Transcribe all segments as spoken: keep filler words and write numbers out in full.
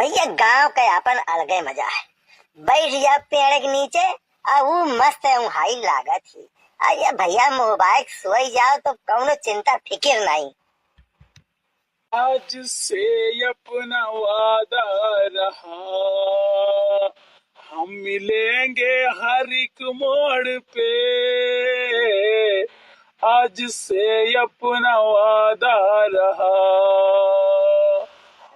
भइया, गाँव के आपन अलगे मजा है। बैठ जाओ पेड़ के नीचे, आ ऊ मस्त है, ऊ हाई लागत ही। अरे भइया, मुँह बाय के सोई जाओ तो कौनो चिंता फिकिर नहीं। आज से अपना वादा रहा, हम मिलेंगे हर एक मोड़ पे। आज से अपना वादा रहा,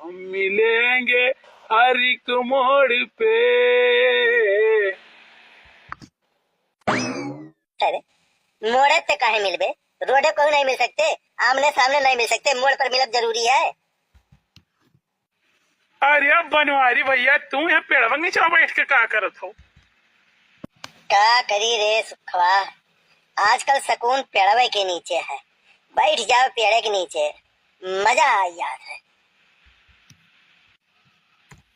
हम मिलेंगे हर एक मोड़ पे। अरे, मोड़े पे काहे मिलबे? रोडे पे नहीं मिल सकते, आमने सामने नहीं मिल सकते, मोड़ पर मिलब जरूरी है। अरे बनवारी भइया, तू यहाँ पेड़वा के नीचे बैठ के का करत हो? का करी रे सुखवा, आजकल सुकून पेड़वे के नीचे है। बैठ जाओ पेड़े के नीचे, मजा आ जात है।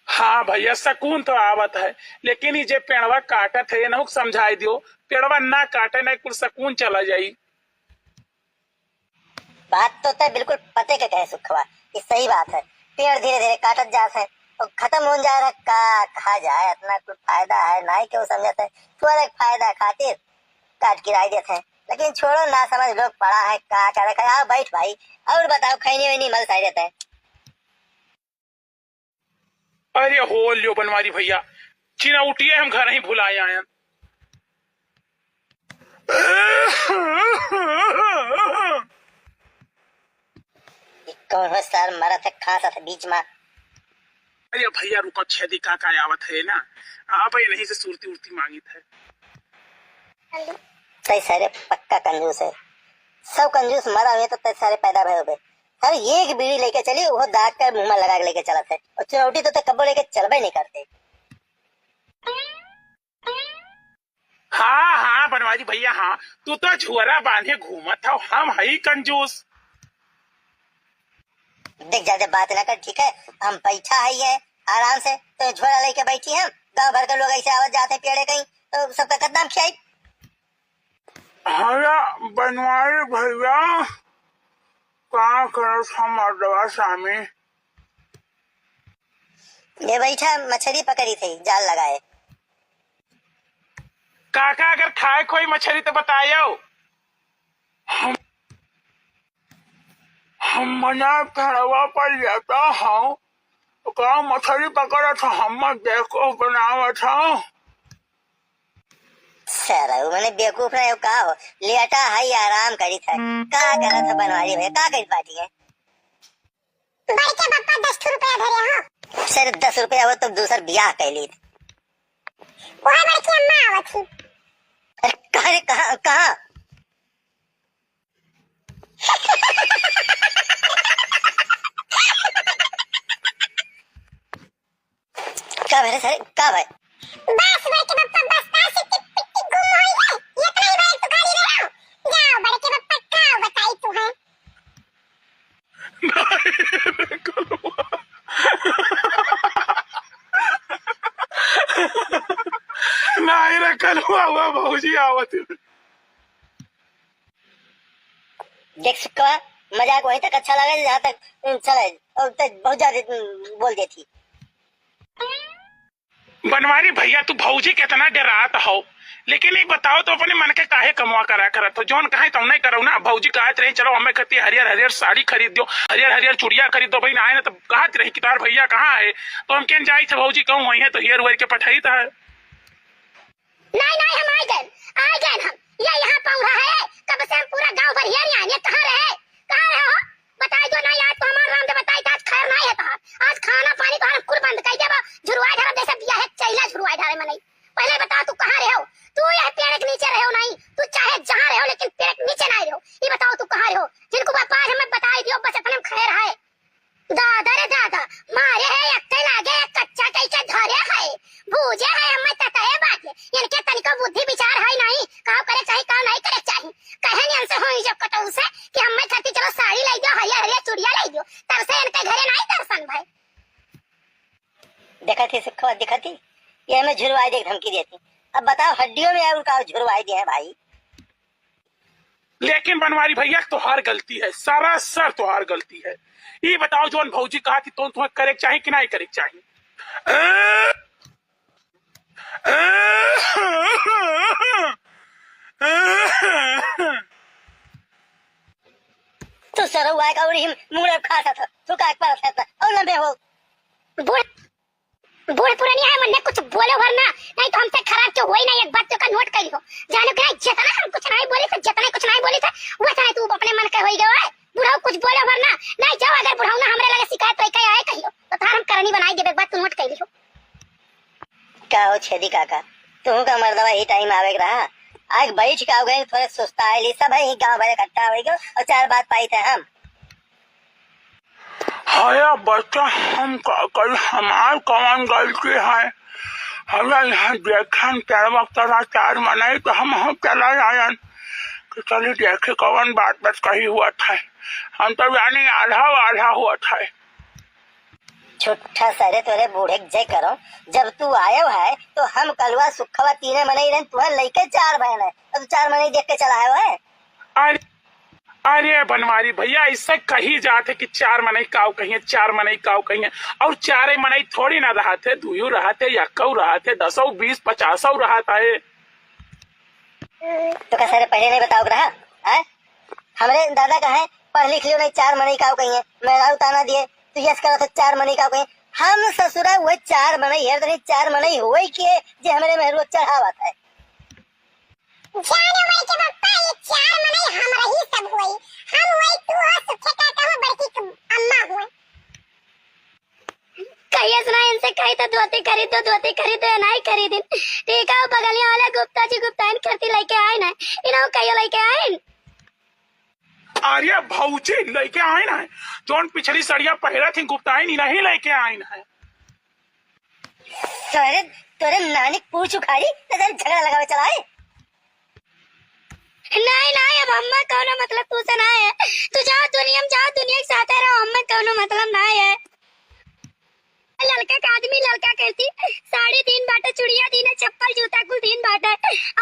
हाँ भइया, सुकून तो आवत है, लेकिन ई जे पेड़वा काटत है, एनहू के समझाई दियो, पेड़वा ना काटे, नहीं कुल सुकून चला जाई। बात तो तय बिल्कुल पते के कहे सुखवा, ई सही बात है। पेड़ धीरे धीरे काटत जात है और खत्म हो जा रहा, का कहा जाए, इतना कुल फायदा है, ना ही केहू समझत है। थोड़ा एक फायदा खातिर काट गिराई देत है, लेकिन छोड़ो, ना समझ लोग पड़ा है, का करे, का। आओ बैठ भाई, और बताओ, खैनी वैनी मल साई देते हैं। अरे हो लियो बनवारी भइया, चिनौटिया हम घर ही भुलाए आयन। ई कौन हो सार मरत है, खांसत है बीच में? अरे भइया रुको, छेदी काका आवत है ना, आप यहीं से सुरती उरती मांगित है। तय सारे पक्का कंजूस है, सब कंजूस मरा हुए तो तय सारे पैदा भय होबे। हर एक बीड़ी लेके चली, वो दाग के मुंह में लगा के लेके चलत है, और चिनौटी तो तय कब्बो लेके चलबे नहीं करते। हाँ, हाँ, बनवारी भइया, हाँ, तू तो झोरा बांधे घूमत हव, हम हई कंजूस। देख, ज्यादा बात ना कर, ठीक है? हम बैठा हई है आराम से, तो झोरा लेके बैठी हम। गांव भर के लोग ऐसे आवत जात है पेड़े कहीं, तो सबका कदम खियाई। अरे बनवारी भइया, का करत हम मर्दवा सामी? ये बैठा मछरी पकड़ी थी, जाल लगाए। काका, अगर खाए कोई मछरी तो बतायो। हम, हम मना पेड़वा पर लेटा हूँ, तो का मछरी पकड़त हो, हम बेवकूफ बनावत हो। सर, वो मैंने बेवकूफ नहीं हो, का हो, लेटा है, आराम करी था। का करत है बनवारी भइया, का करी पार्टी है? बड़के पप्पा दस ठो रुपया धरे हो। सर, दस रुपया हो तो दूसर बियाह कर ली। वह बड़की अम्मा आवत ही। अरे, कहाँ रे, कहाँ, कहाँ? का भरे सर, का भाई? बस बड़के पप्पा, बस, बस, इतनी पिट्टी गुम होई है, इतना ही भाई तू खाली रहो। जाओ बड़के पप्पा, का बताई तू है? नहीं रे कलुआ। नहीं रे कलुआ, वो भौजी आवत है। देख सुखवा, मजाक वहीं तक अच्छा लगे जहाँ तक, उम, चले, और तो बहुत ज्यादा, उम, बोल देती। बनवारी भइया, तू भौजी के इतना डरात हो, लेकिन एक बताओ तो, अपने मन के काहे कमवा करा करत हो? जौन कहे तौने करो ना। भौजी कहत रही, "चलो हमें खातिर हरियर हरियर साड़ी खरीद दो, हरियर हरियर चुड़िया खरीद दो।" भाई ना आए ना तो कहत रही कि तार भइया कहाँ है, तो हम केन जाई थे भौजी कहूँ वहीं है तो हेर वेर के पठाई था। नहीं, नहीं, हम आ गए, आ गए हम। ये यहाँ पहुँचा है, कब से हम पूरा गांव भर हेर आए, ये कहाँ रहे, कहाँ रहे हो? बताई दो नहीं, आज तो हमार राम दे बताई, आज खैर नहीं है तोहार। आज खाना पानी तोहार हम कुल बंद कर देबो। झुरवाई ढारब जैसे बिया है, चैला झुरवाई ढारे मनई। पहले बता, तू कहाँ रहे हो? तू यह पेड़ के नीचे रहे हो नहीं, तू चाहे जहाँ रहे हो, लेकिन पेड़ के नीचे नहीं रहे हो। ये बताओ, तू कहाँ रहे हो? जिनको बापा आज हमें बताई दियो, बस अपने में खैर है। दादा रे दादा, मारे है अक्के लागे, कच्चा कई के धरे है, भूजे है, हमें ततहे बाटे। इनके तनिको बुद्धि विचार है नहीं, का करे चाही, का नहीं करे चाही। कहे नियन से होई जब कटऊ से कि हमें खातिर चलो साड़ी लाई दो, हरियर हरियर चुड़िया लाई दो, तब से इनके घरे नहीं दर्शन भाई। देखा थी सुखवा, देखा थी, ये हमें झुरवाई देख धमकी देती। अब बताओ हड्डियों में और का झुरवाई दिए हैं भाई। लेकिन बनवारी भइया, तोहार गलती है, सरासर तोहार गलती है। ई बताओ, जौन भौजी कहा थी, तो तुम्हें करे के चाही कि नहीं करे के चाही? तू सरऊ आए का उड़ी मुंह खा सकता, तू का एक बार सकता और लंबे हो। बूढ़, बूढ़ पुरानी है, मन्ने कुछ बोले भर ना, नहीं तो हमसे खराब क्यों होई ना, एक बात तो का नोट कर लियो। जानो कि नहीं, जितना हम कुछ नहीं बोली थे, जितना कुछ नहीं बोली थे, वह तरह तू अपने मन के होई गयो है। बुढ़ऊ कुछ बोले भर ना, नहीं जाओ, अगर बुढ़ऊ ना हमरे लगे शिकायत लेके आए कहियो, तो थार हम करनी बनाई देबे, एक बात तू नोट कर लियो। का हो छेदी काका, तुहू का मर्दवा ही टाइम आवे के रहा। आज बैठ के आओ गए, थोड़े सुस्ता आइली, सब है ही गाँव भर इकट्ठा हो गए और चार बात पाई थे हम। हया बच्चा, हम का करी, हमार कौन गलती है? हया यहाँ देखन चार वक्त रहा, चार मनई तो हम हम चला आयन कि चली देखी कौन बात बस कही हुआ था। हम तो जानी आधा आधा हुआ था। झूठा सारे तोरे बूढ़े के जय करो। जब तू आयो है तो हम कलवा सुखवा तीने मनई रहन, तुहर लइके चार बहन है, तो तू चार मनई देख के चला आयो है। अरे, अरे बनवारी भैया, ऐसे कही जात है कि चार मनई काऊ कहिए, चार मनई काऊ कहिए, और चारे मनई थोड़ी ना रहत है, दुइयो रहत है, यक्कऊ रहत है, दसौ, बीस, पचासौ रहत है। तो का सारे पहले नहीं बताओ के रहा, हैं? हमरे दादा का है, पढ़ लिख लियो नहीं, चार मनई काऊ कहिए, मेहरारू ताना दिए, तू यस करत हो, चार मनई काऊ कहिए। हम ससुरा वह चार मनई है, तो नहीं चार मनई होई के जे हमरे मेहरुआ चढ़ावत है। जाने वही के पप्पा, ये चार मनई हमरा ही सब होई। हम होई, तू हो, सुखे काका हो, बड़की क-, अम्मा हो। कहिए सुना इनसे कही तो धोती खरीद दो, धोती खरीद दो, नहीं खरीदिन। ठीक है, वो बगलिया वाले गुप्ता जी गुप्ताइन करती लेके आए ना, इन्हों कहिए लेके आए। अरे भौजी लेके आए ना, जौन पिछली सड़िया पहरा थी गुप्ताइन, इन्हीं लेके आए ना। तोरे, तोरे नानी पूछ उखाड़ी, तो तोरे झगड़ा लगावे चला है। नहीं, नहीं, अब हम्मा कौनो मतलब तू से ना है। तू जाओ दुनिया में, जाओ दुनिया के साथे रहो, हम्मा कौनो मतलब ना है। ललका के आदमी ललका कहती, साड़ी दिन बाटे, चुड़िया दिन है, चप्पल जूता कुल दिन बाटे।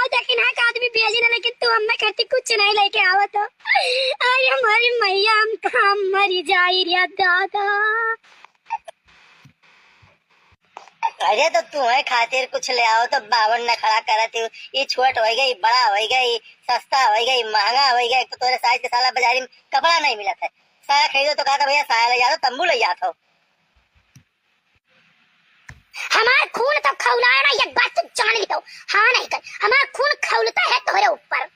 और देखिन हाँ के आदमी बेजी ना, लेकिन तू हम्मा कहती कुछ नहीं लेके आवत हो। अरे हमारी मैया, हम काम मरी जाई रे दादा। अरे तो तुम्हें खातिर कुछ ले आओ तो बावन नखड़ा करत हो। ये छोट होई गई, बड़ा होई गई, सस्ता होई गई, महंगा होई गई। एक तो तोरे साइज के साला बाजारी में कपड़ा नहीं मिलत है। साया खरीदो तो कहता भैया साया ले जाओ, तंबू ले जात हो। हमार खून तो खौलाए ना, एक बात तू जान ली तो। हाँ नहीं कर, हमार खून खौलता है तोहरे ऊपर।